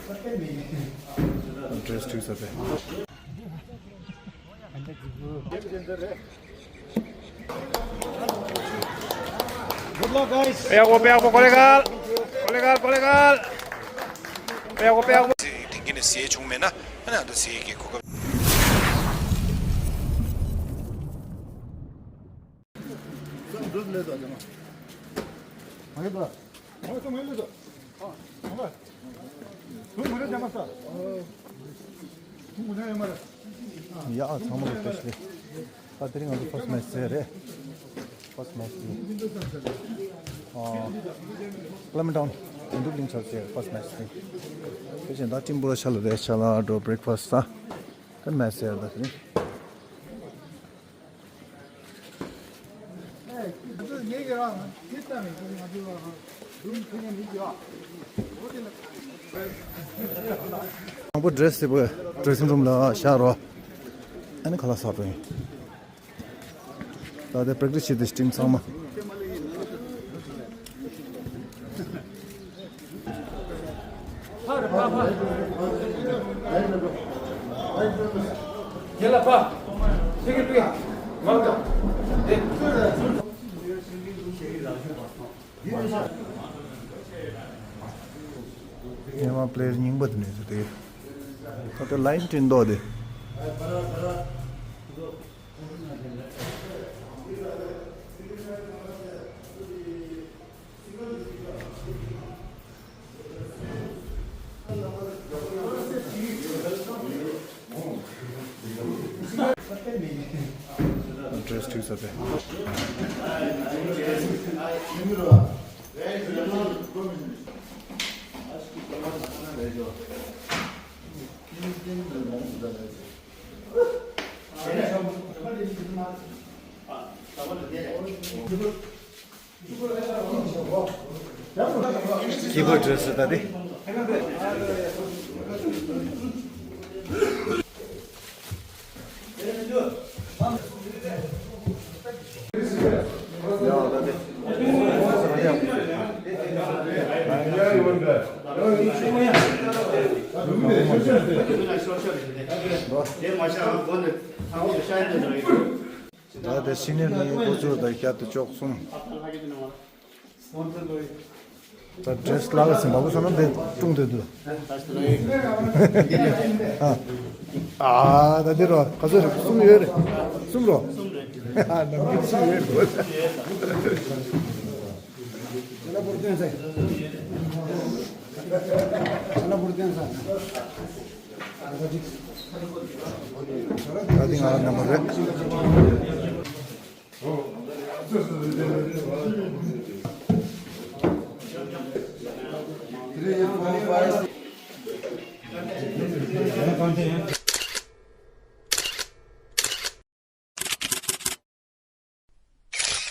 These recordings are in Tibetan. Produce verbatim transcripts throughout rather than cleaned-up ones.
Dress choose up. Good luck, guys. Pegou, pegou, colega. Colega, colega. Pegou, pegou. དེང་གི་ནས་ཟས་བྱུང་མེད་ན་ཨ་ནི་ཨ་འདྲ་ཟས་ཀྱི་གོ་སྐབས། ཡ་ཚང་མ་ལ་བཀྲ་ཤིས་བདེ་ལེགས། ད་དེ་རིང་ང་ཚོ་first match ཟེར་རེད། First match དེ། ཨ། Clement Town དོན་གྲུབ་གླིང་ཆགས་ཟེར་first match དེ། དེ་བཞིན་ད་ཊིམ་པུ་ར་ཤ་ལ་རེད་ཤ་ལ་འགྲོ་breakfast ད། དེ་match ཟེར་ད་དེ་རིང་། དང་པོ་dress དེ་པོ་dressing room ལ་བཞག་རོགས། ཨ་ནི་ཁ་ལག་ཟ་འགྲོ་ཡིན། ད་ལྟ་practice བྱེད་དུས་team ཚང་མ། ཉི་མ་player རྙིང་པ་དེ་ནས་ཚུར་དེ། ད་ལྟ་line བྲིས་མདོག་དེ། Dress choose up. Keyboard dress ད་དེ། ད་དེ་senior ནི་འགོ་ཚུགས་དང་བསྐྱར་དུ་བཅུ་གསུམ། ད་dress ལག་ཟིན་པ་པོ་ས་ན་དེ་ཀྲུང་དེ་དུ། ཨ། ཨ་ད་དེ་རོ་ག་ཚོད་རེད། གསུམ་ཡོད་རེད། གསུམ་རོ། ཨ་ནམ་རྒྱུན་གསུམ་ཡོད་རེད། ད་དེ་ང་རང་number རེད།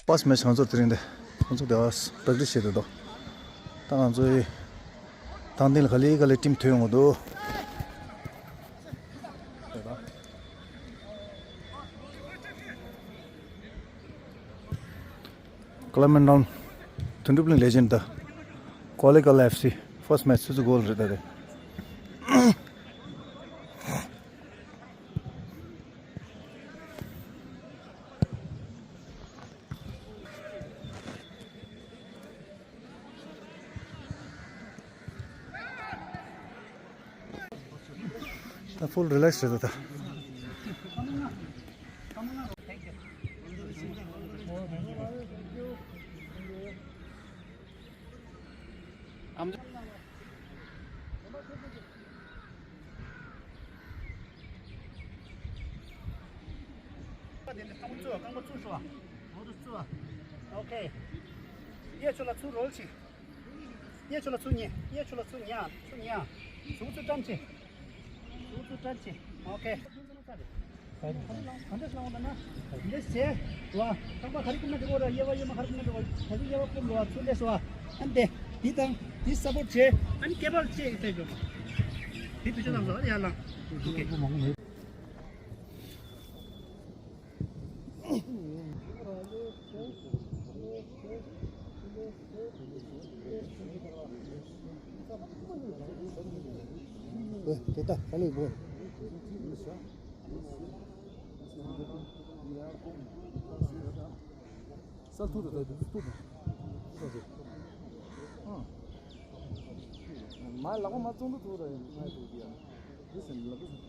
First match ང་ཚོ་དེ་རིང་འདི་ང་ཚོ་དེ་བ་practice བྱེད་དུ་འདུག་ད་ང་ཚོའི་དང་ཐིང་ལ་ག་ལེ་ག་ལེ་team ཐོན་ཡོང་གི་འདུག Clement Town དོན་གྲུབ་གླིང་Legend དང་Kollegal FC first match ཆུ་ཚོད་དགུ་ལ་རེད་ད་དེ། ད་full relax རེད་ད། རྐང་པ་བཙུགས་ཤོག་རྐང་པ་བཙུགས་ཤོག་ཨོ་དུ་བཙུགས་ཨ། ཨོ་ཁེ། གཡས་ཕྱོགས་ལ་ཚུར་རོལ་ཅིག་གཡས་ཕྱོགས་ལ་ཚུར་ཉེ། གཡས་ཕྱོགས་ལ་ཚུར་ཉེ་ཨ། ཚུར་ཉེ་ཨ། གཟུགས་ཚུར་བཀྲམ་ཅིག་གཟུགས་ཚུར་བཀྲམ་ཅིག་ཨོ་ཁེ། ག་འདྲ་སོང་བ་ན། འདི་བྱས། ལ། རྐང་པ་ག་རེ་བསྐུམ་ན་འགྲིག་གོ་ར། གཡས་པ་གཡོན་མ་ག་རེ་བསྐུམ་ན་འགྲིག་གོ་ད་གིན་གཡས་པ་བསྐུམ་རོགས་ཨ། ཚུར་སླེབས་སོང་ཨ། ཨ་ནི་དེ། འདི་དང་། འདི་support བྱས། ཨ་ནི་སྐེད་པ་ལ་བཅད་ཡིན་ཐེབས་འགྲོ། འདི་བེད་སྤྱོད་བཏང་སོང་ཨ། ཡར་ལངས། ཨོ་ཁེ། དེ་ལྟ་ག་ལེར་བོར། ས་ཐུག་ཏུ་ད་དུ་ཐུག་ཏུ། མ་ལག་པ་མ་བཙོང་དུ་ཐུག་ད་ཡིན་ང་ཐུག་དེ་ཡང་། དེ་སེམས་ལ་དུ་ཐུག།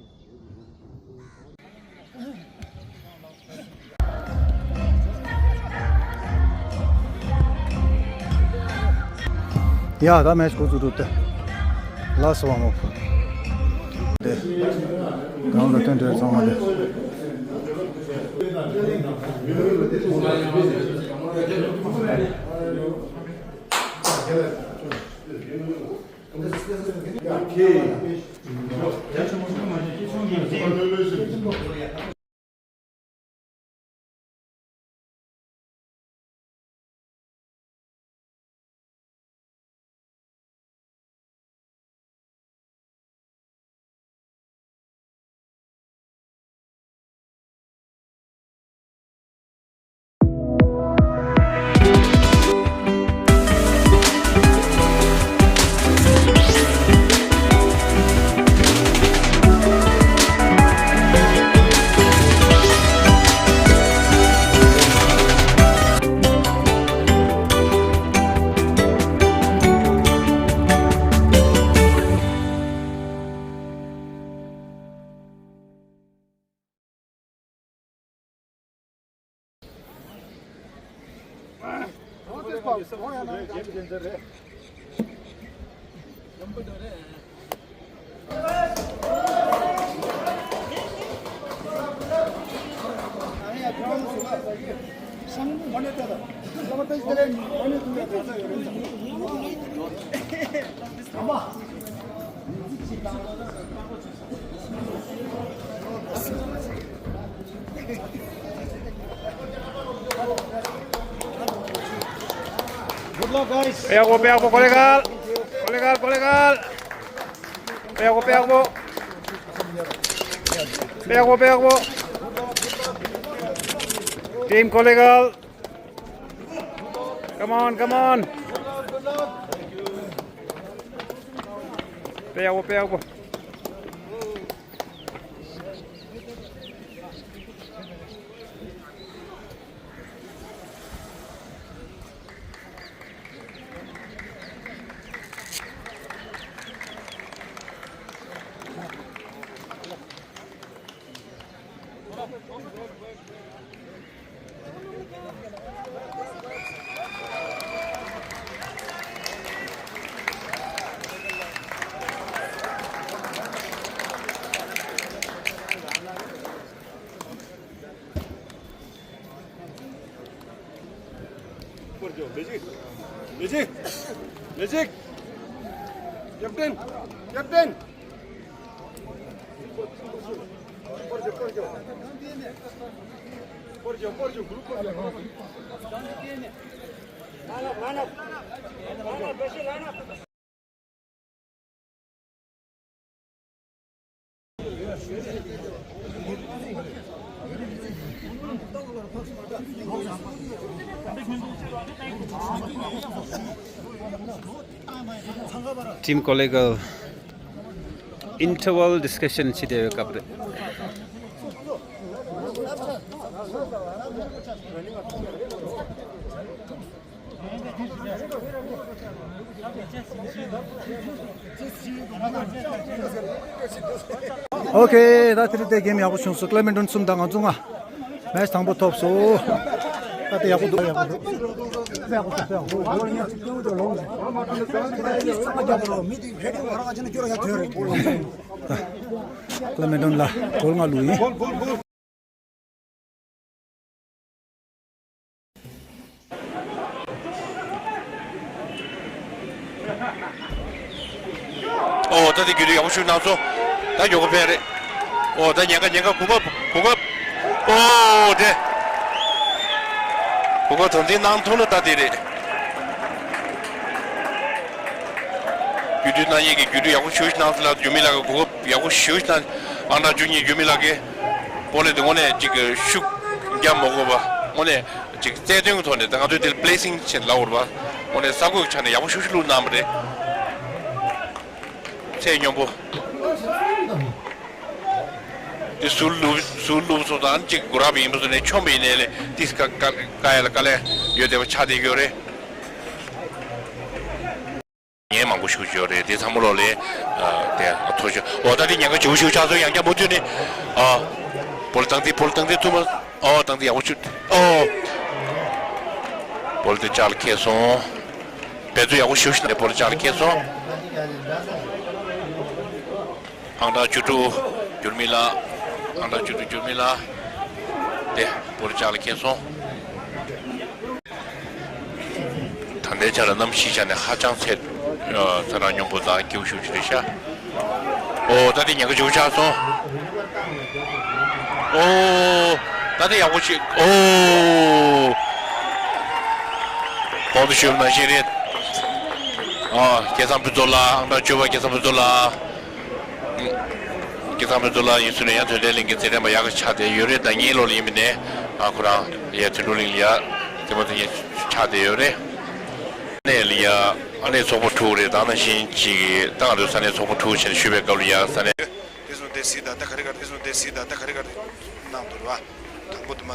ཡ་ད་མེ་ཆི་འགོ་བཙུགས་འདུག་སྟེ། ལ་སོ་བ་མོ། དེ། གང་ལ་ཐོན་འདྲ་ཚང་མ་དེ། Good luck, guys. Pegou, pegou, colega. Colega, colega. Pegou, pegou. Pegou, pegou. Team, colega. Come on, come on. Pegou, pegou. Magic! Magic! Magic! Captain! Captain! Team colega interval discussion བྱེད་བསྡད་པའི་སྐབས་རེད། ཨོ་ཁེ། ད་དེ་རིང་དེ་གེམ་ཡག་པོ་བྱུང་སོང་། ཀླེ་མེན་ཊོན་གསུམ་དང་ང་ཚོ་ལྔ། མེ་ཆི་དང་པོ་ཐོབ་སོང་། ད་དེ་ཡག་པོ་འདུག་ཡག་པོ་འདུག་ཀླེ་མེན་ཊོན་ལ་གོལ་ལྔ་བླུགས་ཡིན། ཨོ་ད་དེ་རྒྱུད་དུ་ཡག་པོ་ཞུགས་གནང་སོང་། ད་མགྱོགས་པོ་ཕེབས་རེད། ཨོ་ད་ཉེན་ཁ་ཉེན་ཁ་གོ་སྐབས་གོ་སྐབས། ཨོ་དེ་གོ་སྐབས་དམ་འཛིན་གནང་ཐུབ་ན་ད་དེ་རེད། རྒྱུད་སྟོད་གནང་མཁན་གྱི་རྒྱུད་སྟོད་ཡག་པོ་ཞུགས་གནང་སོང་ལ། འགྱུར་མེད་ལགས་ཀྱི་གོ་སྐབས་ཡག་པོ་ཞུགས་གནང་། ཨང་རྟགས་བཅུ་གཉིས་འགྱུར་མེད་ལགས་ཀྱི། དངོས་གནས་དེ་དངོས་གནས་ཅིག་ཤུགས་རྒྱབ་མ་དགོས་པ་དངོས་གནས་ཅིག་རྩལ་འདོན་གྱི་ཐོག་ནས་ད་ང་ཚོས་དེ་ལ་པི་ལེ་སིང་ཞེས་ལབ་དགོས་རེད་པ། དངོས་གནས་ས་རྒོད་ཀྱི་ཆ་ནས་ཡག་པོ་ཤུགས་ཤུགས་བླུགས་གནང་བ་རེད། ཨེ་སྙོམས་པོ། དེ་ཟུར་ལུབ་ཟུར་ལུབ་སོང་ཙང་གཅིག་གུ་རབ་ཡིན་པ་སོང་ནས་ཆོམ་པ་ཡིན་ནའི་ལས་དེ་ཀ་ཀ་ཀ་ཡ་ལ་དཀའ་ལས་ཡོད་བསྡད་པ་ཆགས་བསྡད་ཡོད་རེད། ངས་མང་པོ་ཞུ་ཞུ་རེད་དེ་ཚང་མ་ལོག་ལས་དེ་ཐོ་ཞུ་འོ་ད་དེ་ཉེན་ཁ་ཇུ་ཞུ་ཆགས་སོང་ཡང་བསྐྱར་མུ་མཐུད་ནས་བོལ་བཏང་དེ་བོལ་བཏང་དེ་ཐུབ་མ་ཨོ་བཏང་དེ་ཡག་པོ་ཞུ་ཨོ་བོལ་དེ་ལྕགས་ལ་ཁེལ་སོང་། བེད་སྤྱོད་ཡག་པོ་ཞུ་ཞིག་ལས་བོལ་ལྕགས་ལ་ཁེལ་སོང་། ཨང་གྲངས་བཅུ་དྲུག་འགྱུར་མེད་ལགས། ཨང་གྲངས་བཅུ་དྲུག་འགྱུར་མེད་ལགས། དེ་བོར་ལྕགས་ལ་ཁེལ་སོང་། ད་ལྟའི་ཆ་ལ་གནམ་གཤིས་ཆ་ནས་ཧ་ཅང་ཚད་ཚ་གྲང་སྙོམས་པོ་དང་སྐྱིད་པོ་ཞེ་པོ་ཅིག་རེད་ཤག་ཨོ་ད་དེ་ཉེན་ཁ་ཆེན་པོ་ཆགས་སོང་། ཨོ་ད་དེ་ཡག་པོ་ཅིག་ཨོ་གོང་དུ་ཞུས་པ་ནང་བཞིན་རེད། ཨ་སྐལ་བཟང་ཕུན་ཚོགས་ལགས། ཨང་གྲངས་བཅུ་པ་སྐལ་བཟང་ཕུན་ཚོགས་ལགས། སྐལ་བཟང་ཕུན་ཚོགས་ལགས་ཡིན་ཚུལ་ནས་ཡང་དོན་ལྡན་གླིང་གི་རྩེད་འགྲན་པ་ཡག་གི་ཆགས་བསྡད་ཡོད་རེད། ཟླ་ཉིན་ལོ་ལ་ཡིན་པ་ནས་ཨ་ཁོ་རང་ཡ་དོན་གྲུབ་གླིང་ལ་ཡ་རྩེད་མོ་རྩེ་མཁན་ཆགས་བསྡད་ཡོད་རེད། ཨ་ནེ་ལ་ཡ་ཨ་ནེ་ཚོགས་པ་དྲུག་རེད། ད་ནང་བཞིན་གཅིག་གིས་ད་ང་ཚོའི་ས་གནས་ཚོགས་པ་དྲུག་བྱས་ནས་ཞུས་པའི་སྐབས་ལ་ཡ་ས་གནས། དེ་སོང་དེ་སྲིད་ད་ལྟ་ག་རེ་ག་རེ་དེ་སོང་དེ་སྲིད་ད་ལྟ་ག་རེ་ག་རེ་གནང་འདུག་རེད་བ། དང་པོ་དུ་མ་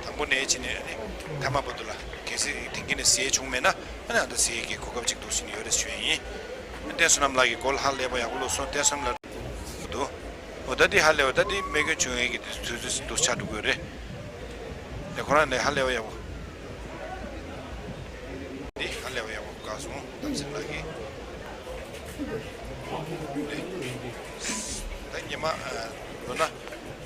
དང་པོ་ནས་ཕྱིན་ནས་ཨ་ནི་མཐའ་མ་བར་དུ་ལ་གལ་སྲིད་དེང་གི་ནས་ཟས་བྱུང་མེད་ན་ཨ་ནི་ཨ་ད་ཟས་ཀྱི་གོ་སྐབས་ཅིག་འདུག་ཟིན་ཡོད་རེད་ཞུ་ཡ་ཡིན། ཨ་བསྟན་བསོད་ནམས་ལགས་ཀྱི་གོ་ལ་ཧ་ལས་པ་ཡག་པོ་ལོ་སོང་བསྟན་བསོད་ནམས་ལགས་འདུག་འོ་ད་འདི་ཧ་ལས་པ་ད་འདི་རྨས་སྐྱོན་བྱུང་ཡས་ཀྱི་དུས་ཚོད་འདུག་ཆགས་འགྲོ་གི་ཡོད་རེད། དེ་ཁོ་རང་ནས་ཧ་ལས་པ་ཡག་པོ། འདི་ཧ་ལས་པ་ཡག་པོ་བཀག་སོང་དམ་སེམས་ལགས་ཀྱིས། ད་ཉི་མ་ལོ་ན་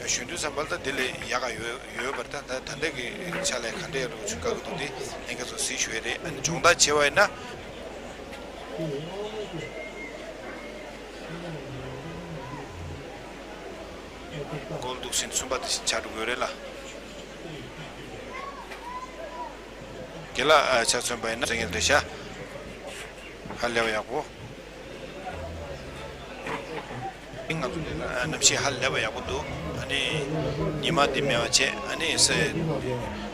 གཞོན་དུས་ཙམ་པ་ལ་ད་དེ་ལས་ཡག་ག་ཡོད་ཡོད་པར་ད་ད་ད་ལྟ་གི་ཆ་ལས་ག་འདྲ་ཡག་འགྲོ་ཆུ་བཀག་གི་འདུག་དེ་ལྷན་རྒྱས་ཚོ་གཟིགས་ཞུ་ཡས་རེད། ཨ་ནི་སྦྱོང་བརྡར་བྱས་པ་ཡིན་ན། སྒོ་འདུག་ཟིན་གསུམ་པ་དེ་བཞིན་ཆགས་འགྲོ་དགོས་རེད་ལ། དགེ་ལགས་ཆ་མཚོན་པ་ཡིན་ན་ཟེར་མཁན་རེད་ཤག་ཧ་ལས་པ་ཡག་པོ། ང་ཚོ་གནམ་གཤིས་ཧ་ལས་པ་ཡག་པོ་འདུག་ཨ་ནི་ཉི་མ་འདི་མེད་པ་བྱས་ཨ་ནི་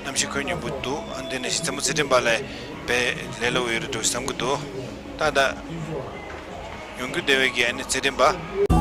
གནམ་གཤིས་ཁོད་སྙོམས་པོ་འདུག་ཨ་འདི་ནས་རྩེད་མོ་རྩེད་འགྲན་པ་ལས་དཔེ་ལས་སླ་པོ་ཡོད་རེད་འདུག་བསམ་གྱི་འདུག་ད་ད་ཡོང་རྒྱུ་དེ་བས་ཀྱི་ཨ་ནི་རྩེད་འགྲན་པ།